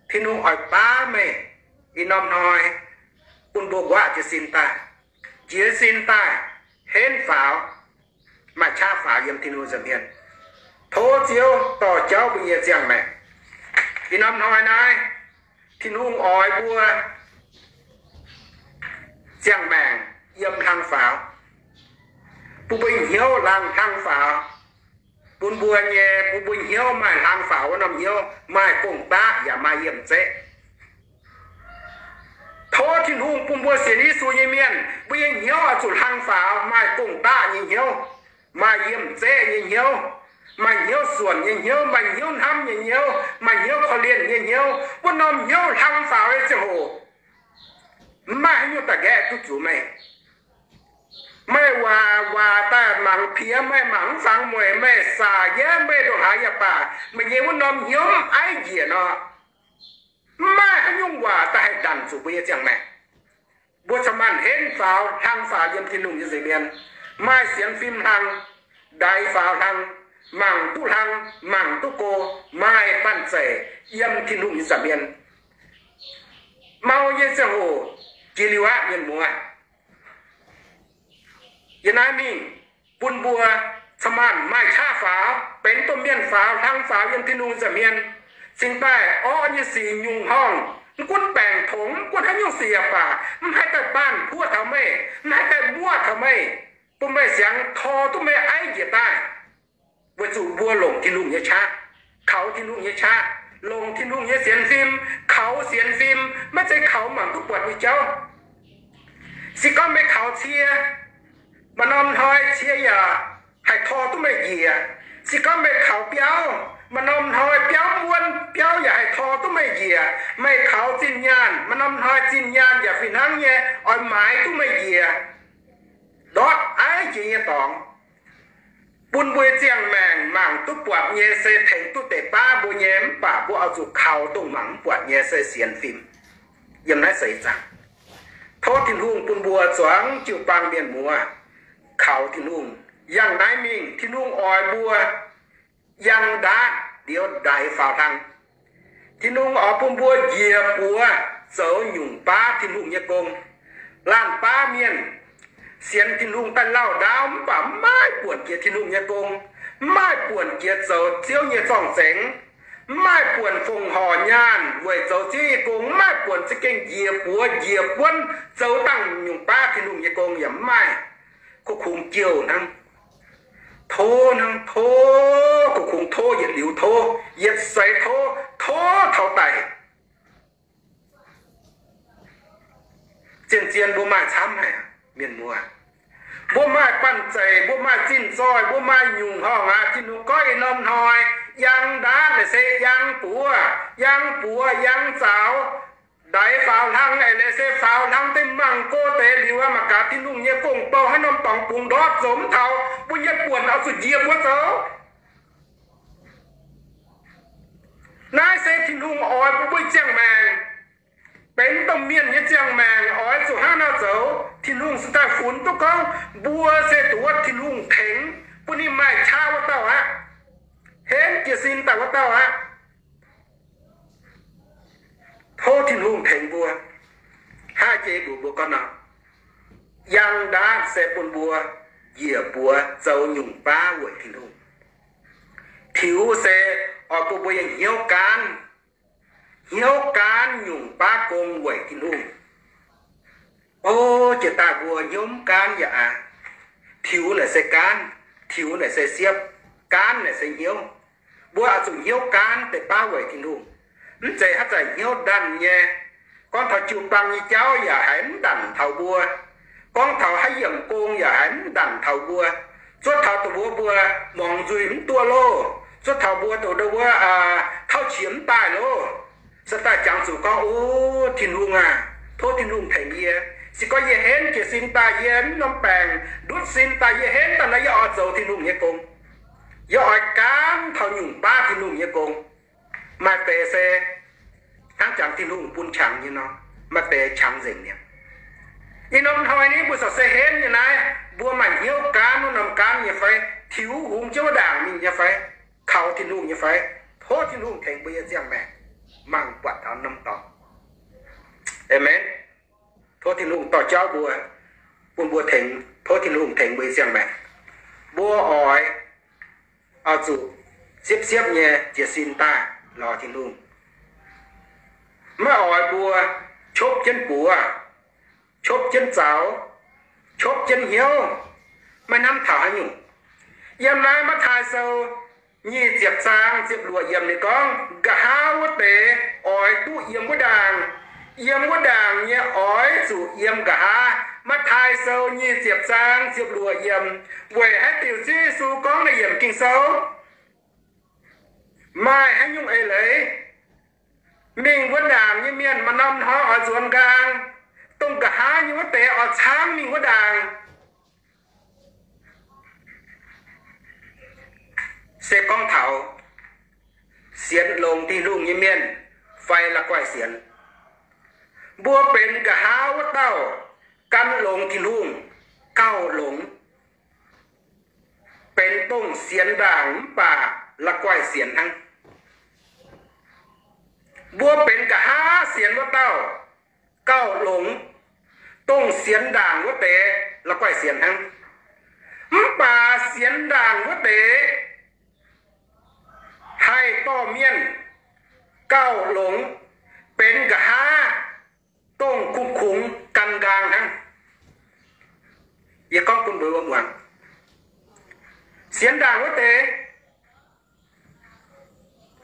Tin-Hungh oix baav meih. Ih norm hnoi bun mbuo nquaqv jiez sin daaih, jiez sin daaih, henv faaux, maaih qaqv faaux yiem Tin-Hungh nza'hmien. Tov Ziouv dorh jauv mbuo nyei ziangh maengc. Ih norm hnoi naaiv, Tin-Hungh oix mbuo ziangh maengc yiem hlang faaux, bun mbuo hnyouv laangh hlang faaux, bun mbuo nyei, bun mbuo hnyouv maaih hlang faaux wuov norm hnyouv, maaih gong-daqv yaac maaih yiemc zeqv. Tov Tin-Hungh bun mbuo sienx Yesu nyei mienh, mbuo nyei hnyouv oix zuqc hlang faaux, maaih gong-daqv nyei hnyouv, maaih yiemh zeqv nyei hnyouv, maaih hnyouv suonc nyei hnyouv, maaih hnyouv hnamv nyei hnyouv, maaih hnyouv korv-lienh nyei hnyouv. Wuov norm hnyouv hlang faaux nyei ziangh hoc, maiv maaih haaix nyungc daaih nqaeqv duqv zuqc meih. Meih waac, waac daaih mangc piex, meih mangc mv fangx mueic, meih saac yaac meih ndongc haaix yaac baac, meih nyei wuov norm hnyouv mv aiv njiec nor, mv maaih haaix nyungc waac daaih haih ndanc zuqc mbuo nyei ziangh maengc. Mbuo cin-maanc henv faaux, hlang faaux yiem Tin-Hungh nyei nza'hmien, maaih sienx fim hlang, ndaix faaux hlang, mangc duqv hlang, mangc duqv go, maaih banh zeic yiem Tin-Hungh nyei nza'hmien. Mau nyei ziangh hoc jiex liuz aqv, mienh muoz. Yiem naaiv mingh bun mbuo cin-maanc maaih qaqv faaux, benx domh mienh faaux, hlang faaux yiem Tin-Hungh nza'hmien, cingx daaih orqv nyei sic nyungc horngh, mv gunv baengc tongx, mv gunv haaix nyungc sic yaac baac, mv haih daaih baanh puoqv taux meih, mv haih daaih muoqv taux meih, bun meih siangx tor duqv meih aiv njiec daaih. Weic zuqc mbuo longc Tin-Hungh nyei qaqv, kaux Tin-Hungh nyei qaqv, longc Tin-Hungh nyei sienx fim, kaux sienx fim, maiv zeiz kaux mangc duqv buatc nyei jauv. Se gorngv meih kaux cie, maaih norm hnoi cie yaac haih tor duqv meih njiec. Se gorngv meih kaux biauv, maaih norm hnoi biauv muonv, biauv yaac haih tor duqv meih njiec. Meih kaux zinh nyaanh, maaih norm hnoi zinh nyaanh yaac fih hnangv nyei oix maaiz duqv meih njiec, ndortv aiv jiex nyei dorngx. Bun mbuo ziangh maengc mangc duqv buatc nyei se tengx duqv deix baav mbuo nyei, mv baac mbuo oix zuqc kaux dongh mangc mv buatc nyei se sienx fim. Yiem naaiv seix zaangc, tov Tin-Hungh bun mbuo zuangx jiu-baang mienh muoz kaux Tin-Hungh. Yangh naaiv mingh Tin-Hungh oix mbuo yangh ndaatv liuz ndaix faaux hlang. Tin-Hungh oix bun mbuo njiec buoz zoux nyungc baav Tin-Hungh nyei gong. Laanh baav mienh sienx Tin-Hungh daaih lauh ndaauv mv baac mv maaih buonc jiex Tin-Hungh nyei gong, mv maaih buonc jiex zoux Ziouv nyei zorng-zengx, mv maaih buonc fongc horc nyaanh weic zoux Ziouv nyei gong, mv maaih buonc za'gengh njiec buoz njiec buonv zoux dangh nyungc baav Tin-Hungh nyei gong yaac mv maaih. Kungx-kungx jouh hnangv, tov hnangv, tov, kungx-kungx tov, yietc liuz tov, yietc seix tov, tov taux daic. Zien-zien mbuo maaih camv haic, mienh muoz. Mbuo maaih banh zeic, mbuo maaih zinh zoih, mbuo maaih nyungc horngh aqv. Tin-Hungh gorngv ih norm hnoi, yangh ndaatv naaic se yangh buoz, yangh buoz, yangh zaux, ndaix faaux hlang, eix leiz se faaux hlang deix mangc go deix liuz aqv, mangc gaax Tin-Hungh nyei gong-bou haaix norm dorngx bungx ndortv zoux mv taux, mbuo nyei buonc oix zuqc njiec buoz zoux. Naaiv se Tin-Hungh oix bun mbuo ziangh maengc, benx domh mienh nyei ziangh maengc oix zuqc hnangv nor zoux. Tin-Hungh cingx daaih funx duqv gorngv mbuo se duqv wuov Tin-Hungh tengx, bun ninh maaih qaqv wuov dauh aqv, henv jiez sin daaih wuov dauh aqv. Tov Tin-Hungh tengx mbuo. Haaix jiex mbuox mbuo gorngv nor, yangh ndaatv se bun mbuo njiec buoz zoux nyungc baav weic Tin-Hungh. Tiux se oix bun mbuo yiem hnyouv gaanv, hnyouv gaanv nyungc baav gong weic Tin-Hungh. O, jiex daaih mbuo hnyouv mv gaanv yaac aqv. Tiux naaic se gaanv, tiux naaic se siepv, gaanv naaic se hnyouv. Mbuo oix zuqc hnyouv gaanv deix baav weic Tin-Hungh. Mv zeiz haaix zanc hnyouv ndanc nyei. Gorngv taux jiu-baang nyei jauv yaac haiz mv ndanc taux mbuo. Gorngv taux haaix yiemc gong yaac haiz mv ndanc taux mbuo. Zuov taux dongh wuov mbuo muangx nzuih mv duqv loh. Zuov taux mbuo dongh wuov tauv qiex mv daaih loh. Se daaih jangx zuqc gorngv, O, Tin-Hungh aah, tov Tin-Hungh tengx yie. Se gorngv yie henv jiez sin daaih, yie mv norm baengc ndutv sin daaih, yie henv daaih nor, yie oix zoux Tin-Hungh nyei gong. Yie oix gaanv taux nyungc baav Tin-Hungh nyei gong. Maaih deix se hnangv jangx Tin-Hungh bun qangx nyei nor, maaih deix qangx nzengc mi'aqv. Ih norm hnoi ni mbuo corc se henv nyei naaiv, mbuo maaih hnyouv gaanv wuov norm gaanv nyei fai? Tiux hungx jienv wuov ndaangc mingh nyei fai? Kaux Tin-Hungh nyei fai? Tov Tin-Hungh tengx mbuo nyei ziangh maengc mangc buatc taux norm dorngx. Aamen. Tov Tin-Hungh dorh jauv mbuo, bun mbuo tengx, tov Tin-Hungh tengx mbuo nyei ziangh maengc. Mbuo oix, oix zuqc siepv-siepv nyei jiez sin daaih lorz Tin-Hungh. Maiv oix mbuo copv jienv buoz, copv jienv zaux, copv jienv hnyouv, maiv hnamv taux haaix nyungc. Yiem naaiv Matv^taai Sou nyic ziepc zaang ziepc luoqc yiemc ninh gorngv, Nqa'haav wuov deix oix duqv yiem wuov ndaangc. Yiem wuov ndaangc nyei oix zuqc yiem nqa'haav. Matv^taai Sou nyic ziepc zaang ziepc luoqc yiemc, weic haaix diuc Ziouv Yesu gorngv naaiv yiemc Ging-Sou? Maaih haaix nyungc eix leiz? Mingh wuov ndaangc nyei mienh maaih norm hnoi oix nzuonx nqaang, dongh nqa'haav nyei wuov deix oix caangv mingh wuov ndaangc. Se gorngv taux sienx longx Tin-Hungh nyei mienh fai la'guaih sienx, mbuo benx nqa'haav wuov dauh gan longx Tin-Hungh, gauh longx, benx dongh sienx ndaangc mv baac la'guaih sienx hnangv. Mbuo benx nqa'haav sienx wuov dauh gauh longx, dongh sienx ndaangc wuov deix la'guaih sienx hnangv. Mv baac sienx ndaangc wuov deix haih dorh mienh gauh longx, benx nqa'haav dongh kungx-kungx gan nqaang hnangv. Yie gorngv bun mbuo muangx, sienx ndaangc wuov deix,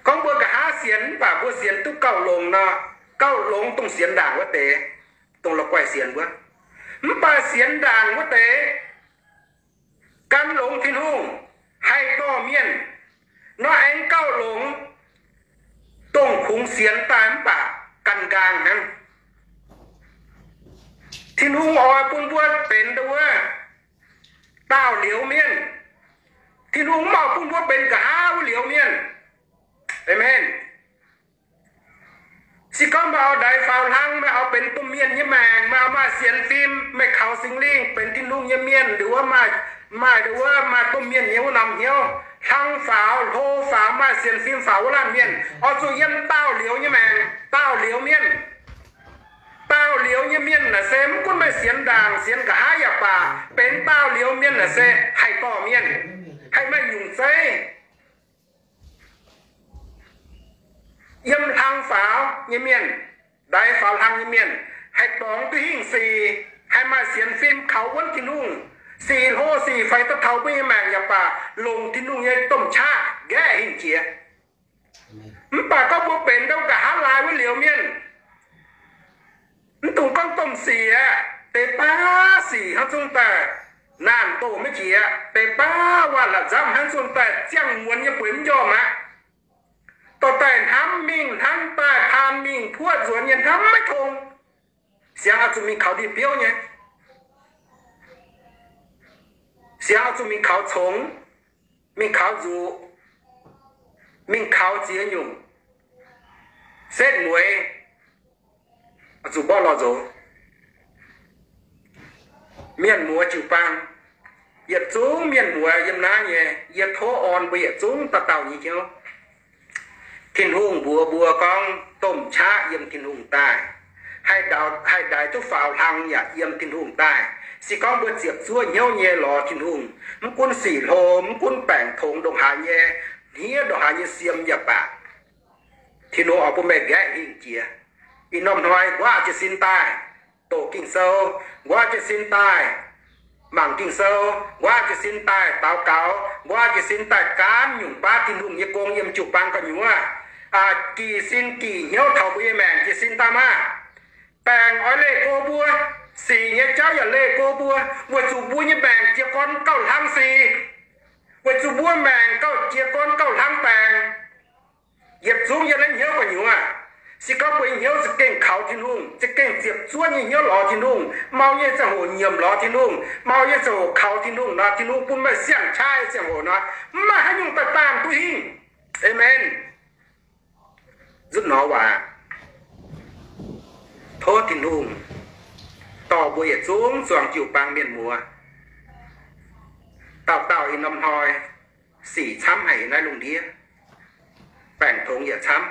gorngv mbuo nqa'haav sienx mv baac mbuo sienx duqv gauh longx nor, gauh longx dongh sienx ndaangc wuov deix, dongh la'guaih sienx wuov. Mv baac sienx ndaangc wuov deix gan longx Tin-Hungh, haih dorh mienh nor aengx gauh longx dongh kungx sienx daaih mv baac gan nqaang hnangv. Tin-Hungh oix bun mbuo benx ndau wuov daauh liouz mienh. Tin-Hungh mv oix bun mbuo benx nqa'haav wuov liouz mienh. Aamen. Se gorngv meih oix ndaix faaux hlang, meih oix benx domh mienh nyei maengc, meih oix maaih sienx fim, meih kaux Singx Lingh benx Tin-Hungh nyei mienh, nduov maaih, maaih nduov maaih domh mienh nyei wuov norm hnyouv, hlang faaux, hlo faaux, maaih sienx fim faaux wuov laanh mienh, oix zuqc yiem daauh liouz nyei maengc, daauh liouz mienh. Daauh liouz nyei mienh naaic se mv gunv meih sienx ndaangc sienx nqa'haav yaac baac, benx daauh liouz mienh naaic se haih dorh mienh, haih maaih nyungc zeiv. Yiem hlang faaux nyei mienh, ndaix faaux hlang nyei mienh, haih dorngx duqv hingh sic, haih maaih sienx fim kaux wuonv Tin-Hungh, sic hlo sic faix daaih taux mbuo nyei maengc yaac baac, longc Tin-Hungh nyei domh qaqv nqaeqv hingh jiex. Mv baac gorngv mbuo benx ndau nqa'haav laai wuov liouz mienh, mv dungx gorngv domh sic aqv, deix baav sic hnangv zungv daaih naanc doh maiv jiex, deix baav waac-la'nzamv hnangv zungv daaih ziangh muonz nyei bueix mv njormh aqv. Dorh daaih hnamv mingh hnamv daaih, paan mingh puoqv nzuonx nyei hnamv maiv tong. Siangx oix zuqc mingh kaux ndie-biouv nyei. Siangx oix zuqc mingh kaux congx, mingh kaux nzuqc, mingh kaux ziex nyungc setv mueiz, oix zuqc mborqv lorh nzox. Mienh muoz jiu-baang, yietc zungv mienh muoz yiem naaiv nyei, yie tov orn mbuo yietc zungv dauh dauh nyei hnyouv. Tin-Hungh mbuox mbuo gorngv domh qaqv yiem Tin-Hungh daaih, haih ndaix duqv faaux hlang yaac yiem Tin-Hungh daaih. Se gorngv mbuo ziepc zuoqv hnyouv nyei lorz Tin-Hungh, mv gunv sic hlo, mv gunv baengc tongx ndongc haaix nyei, hniev ndongc haaix nyei siem yaac baac, Tin-Hungh oix bun meih nqaeqv hingh jiex. Ih norm hnoi nquaqv jiez sin daaih doqc Ging-Sou, nquaqv jiez sin daaih mangc Ging-Sou, nquaqv jiez sin daaih daux gaux, nquaqv jiez sin daaih gaanv nyungc baav Tin-Hungh nyei gong yiem jiu-baang gu'nyuoz. Aa, gic sin gic hnyouv taux mbuo nyei maengc jiez sin daaih maah! Baengc oix leih go mbuo, sic nyei jauv yaac leih go mbuo, weic zuqc mbuo nyei maengc jiez gorn gauh hlang sic, weic zuqc mbuo maengc gauh jiez gorn gauh hlang baengc. Yietc zungv yiem naaiv hnyouv gu'nyuoz. Se gorngv mbuo nyei hnyouv za'gengh kaux Tin-Hungh, za'gengh ziepc zuoqv nyei hnyouv lorz Tin-Hungh, mau nyei ziangh hoc nyiemc lorz Tin-Hungh, mau nyei ziangh hoc kaux Tin-Hungh nor, Tin-Hungh bun meih siang-qaqv nyei ziangh hoc nor, mv maaih haaix nyungc daaih daanh duqv hingh. Aamen. Nzutv nor waac, tov Tin-Hungh dorh mbuo yietc zungv zuangx jiu-baang mienh muoz, dauh dauh ih norm hnoi sic camv haic naaiv lungh ndiev, baengc tongx yietc camv.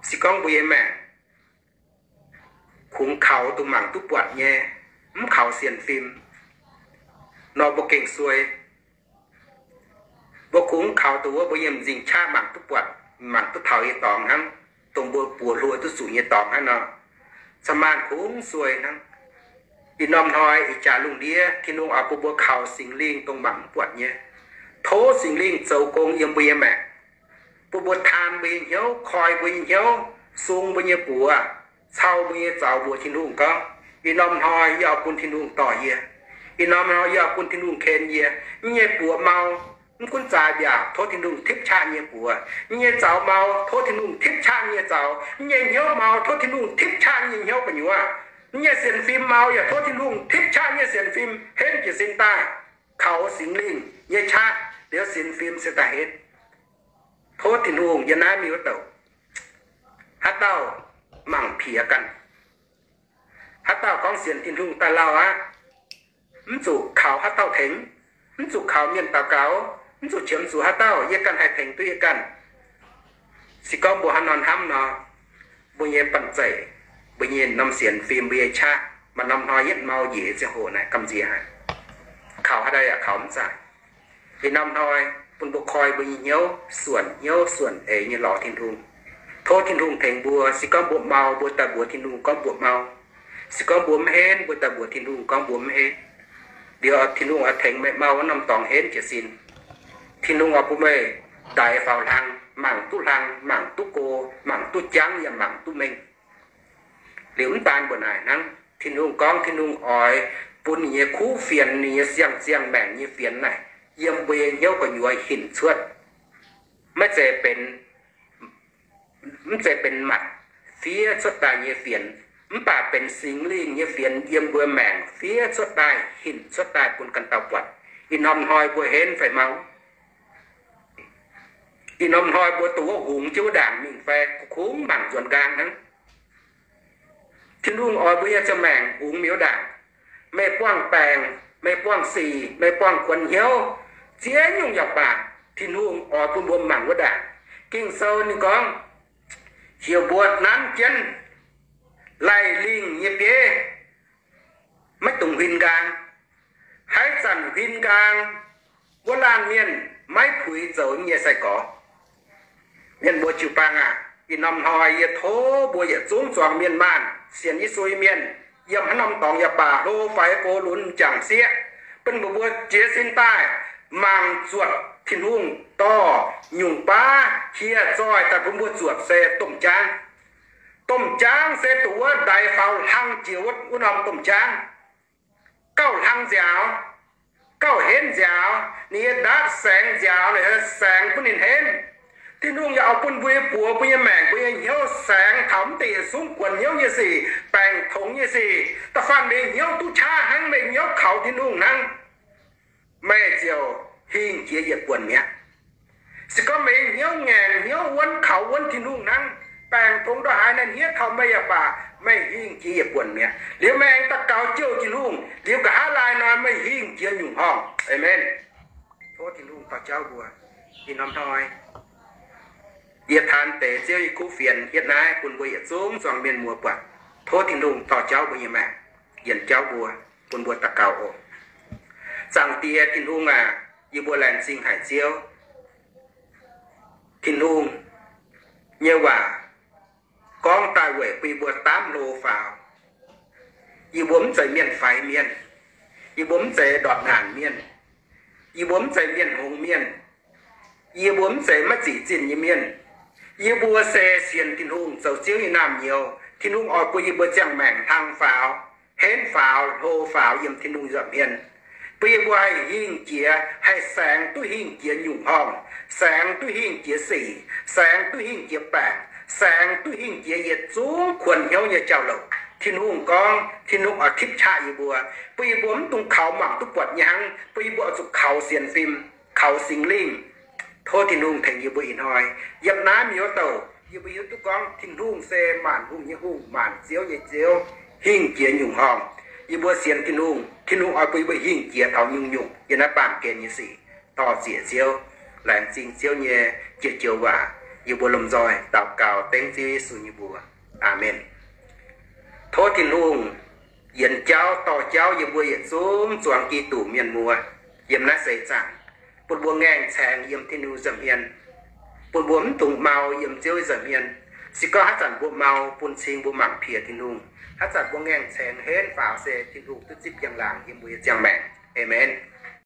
Se gorngv mbuo nyei maengc kungx kaux dongh mangc duqv buatc nyei, mv kaux sienx fim nor, mbuo gengh suei. Mbuo kungx kaux dongh wuov mbuo yiem m'zing qaqv mangc duqv buatc, mangc duqv taux nyei dorngx hnangv, dongh mbuo buoz hlo duqv zuqc nyei dorngx hnangv nor, ca'maanh kungx suei hnangv. Ih norm hnoi ih jaax lungh ndiev Tin-Hungh oix bun mbuo kaux Singx Lingh dongh mangc mv buatc nyei. Tov Singx Lingh zoux gong yiem mbuo nyei maengc, bun mbuo taan mbuo nyei hnyouv, koi mbuo nyei hnyouv, sung mbuo nyei buoz, cau mbuo nyei zaux mbuox Tin-Hungh gorngv, ih norm hnoi yie oix bun Tin-Hungh dorh yie. Ih norm hnoi yie oix bun Tin-Hungh ken yie. Yie nyei buoz mau, mv gunv zaaix mbiaauc, tov Tin-Hungh tipv qaqv yie nyei buoz. Yie nyei zaux mau, tov Tin-Hungh tipv qaqv yie nyei zaux. Yie nyei hnyouv mau, tov Tin-Hungh tipv qaqv yie nyei hnyouv gu'nyuoz. Yie nyei sienx fim mau yaac tov Tin-Hungh tipv qaqv yie nyei sienx fim, henv jiez sin daaih, kaux Singx Lingh nyei qaqv, liuz sienx fim se daaih henv. Tov Tin-Hungh yiem naaiv mingh wuov douc, haaix dauh mangc piex ganh. Haaix dauh gorngv sienx Tin-Hungh daaih lauh aqv, mv zuqc kaux haaix dauh tengx, mv zuqc kaux mienh daux gaux, mv zuqc qiemx zuqc haaix dauh, yie ganh haih tengx duqv yie ganh. Se gorngv mbuo hnangv nor hnamv nor, mbuo nyei banh zeic, mbuo nyei norm sienx fim, mbuo nyei qaqv, maaih norm hnoi yietv mau njiec ziangh hoc naaic gamh nziex haic. Kaux haaix dauh yaac kaux mv zaaic. Ih norm hnoi bun mbuo koi mbuo nyei hnyouv, suonc hnyouv suonc eix nyei lorz Tin-Hungh. Tov Tin-Hungh tengx mbuo. Se gorngv mbuo mau, mbuo daaih mbuox Tin-Hungh gorngv mbuo mau. Se gorngv mbuo mv henv, mbuo daaih mbuox Tin-Hungh gorngv mbuo mv henv. Liuz Tin-Hungh oix tengx meih mau wuov norm dorngx henv jiez sin. Tin-Hungh oix bun meih ndaix faaux hlang, mangc duqv hlang, mangc duqv go, mangc duqv jangv, yaac mangc duqv mengh. Liuz mv baan mbuo naaic hnangv, Tin-Hungh gorngv Tin-Hungh oix bun ninh nyei kuv fienx, ninh nyei siang-ziangh maengc nyei fienx naaic, yiem mbuo nyei hnyouv gu'nyuoz hinc cuotv. Maiv zeiz benx, mv zeiz benx matc fiev cuotv daaih nyei fienx, mv baac benx Singx Lingh nyei fienx yiem mbuo maengc fiev cuotv daaih, hinc cuotv daaih bun ganh dauh buatc. Ih norm hnoi mbuo henv fai mau? Ih norm hnoi mbuo duqv hungx jienv wuov ndaangc mingh fai? Kungx mangc nzuonx nqaang hnangv. Tin-Hungh oix mbuo nyei ziangh maengc hungx mi'aqv ndaangc. Meih buangh baengc, meih buangh sic, meih buangh kuonx hnyouv, ziex nyungc yaac baac, Tin-Hungh oix bun mbuo mangc wuov ndaangc. Ging-Sou ninh gorngv, heuc mbuo nanv jienv laih lingh nyei bieiv, maiv dungx huin nqaang. Haaix zanc huin nqaang, wuov laanh mienh maiv puix zoux nyei sai-gorx. Mienh mbuo jiu-baang aac, ih norm hnoi yie tov mbuo yietc zungv zuangx mienh maanh sienx Yesu nyei mienh, yiem haaix norm dorngx yaac baac, hlo faix gox lunx jangc sieqv, bun mbuo mbuo jiez sin daaih mangc zuotc Tin-Hungh dorh nyungc baav hieh zoih daaih bun mbuo zuotc se domh jaangv. Domh jaangv se duqv wuov ndaix faaux hlang jiex wuov norm domh jaangv. Gauh hlang nziaaux, gauh henv nziaaux, ninh nyei ndaatv saengx nziaaux, ninh saengx bun ninh henv. Tin-Hungh yaac oix bun mbuo nyei buoz, mbuo nyei maengc, mbuo nyei hnyouv saengx taux mv deix yietc zungv kuonx hnyouv nyei sic, baengc tongx nyei sic. Da'faanh meih hnyouv duqv qaqv hnangv, meih hnyouv kaux Tin-Hungh hnangv, meih ziouc hingh jiex yietc buonc mi'aqv. Se gorngv meih hnyouv ngaengc, hnyouv wuonv, kaux wuonv Tin-Hungh hnangv, baengc tongx ndongc haaix naaiv hniev taux meih yaac baac, meih hingh jiex yietc buonc mi'aqv. Liuz meih aengx daux gaux jouh Tin-Hungh, liuz nqa'haav laai hnoi meih hingh jiex nyungc horngh. Aamen. Tov Tin-Hungh dorh jauv mbuo. Ih norm hnoi yie taan deix Ziouv nyei kuv fienx hietv naaiv bun mbuo yietc zungv zuangx mienh muoz buatc. Tov Tin-Hungh dorh jauv mbuo nyei maengc, yienc jauv mbuo, bun mbuo daux gaux oc. Zaangc Diex Tin-Hungh aac, yie mbuo laengz zingh haic Ziouv. Tin-Hungh nyei waac gorngv daaih weic bun yie mbuo daamv hlo faaux. Yie mbuo mv zeiz mienh faix mienh. Yie mbuo mv zeiz ndortv naanc mienh. Yie mbuo mv zeiz mienh hngongx mienh. Yie mbuo mv zeiz maiv zic zinh nyei mienh. Yie mbuo se sienx Tin-Hungh zoux Ziouv nyei naamh nyouz. Tin-Hungh oix bun yie mbuo ziangh maengc hlang faaux, henv faaux, hlo faaux yiem Tin-Hungh nza'hmien, bun yie mbuo haih hingh jiex, haih saengx duqv hingh jiex nyungc horngh, saengx duqv hingh jiex sic, saengx duqv hingh jiex baengc, saengx duqv hingh jiex yietc zungv kuonx hnyouv nyei jauv-louc. Tin-Hungh gorngv, Tin-Hungh oix tipv qaqv yie mbuo, bun yie mbuo mv dungx kaux mangc duqv buatc nyei hnangv, bun yie mbuo oix zuqc kaux sienx fim, kaux Singx Lingh. Tov Tin-Hungh tengx yie mbuo ih hnoi. Yiem naaiv mingh wuov douc, yie mbuo hiuv duqv gorngv Tin-Hungh se maanc hungh nyei Hungh, maanc ziouv nyei Ziouv, hingh jiex nyungc horngh. Yie mbuo sienx Tin-Hungh, Tin-Hungh oix bun yie mbuo hingh jiex taux nyungc-nyungc yiem naaiv baamh gen nyei sic. Dorh ziec Ziouv, laengz zingh Ziouv nyei jiex joux waac. Yie mbuo lomh nzoih daux gaux dengv Ziouv Yesu nyei mbuox. Aamen. Tov Tin-Hungh yienc jauv dorh jauv yie mbuo yietc zungv zuangx Giduc mienh muoz yiem naaiv seix zaangc, bun mbuo ngaengc caengx yiem Tin-Hungh nza'hmien, bun mbuo mv dungx mau yiem Ziouv nza'hmien. Se gorngv haaix zanc mbuo mau, bun cing mbuo mangc piex Tin-Hungh. Haaix zanc mbuo ngaengc caengx henv faaux se Tin-Hungh duqv zipv njang-laangc yiem mbuo nyei ziangh maengc. Aamen.